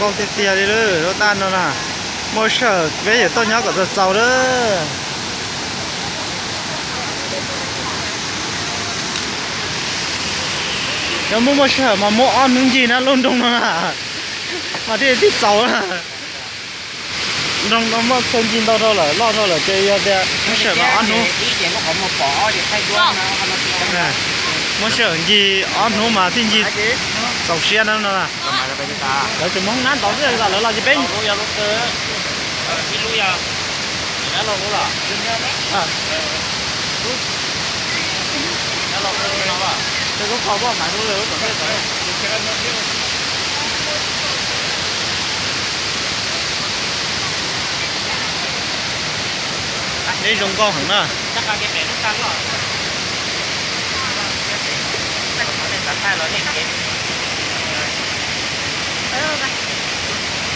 Tiag tiag li lub tag no na, muaj sij hawm peb yuav tuaj nyob kom txaus txaus lawm. Yog muaj muaj sij hawm mas muab ob hnub ncig na lub nroog no na, mas thiaj txaus na. Nroog no muaj txhua ncig ntau dhau lawm, loj dhau lawm ces yog tias muaj sij hawm mas ob hnub, muaj sij hawm ncig ob hnub mas thiaj ncig txaus siab na no. Lawv tseem muaj hoob nab ntau xwb, lawv los ces peb Neb zoo nkauj heev na.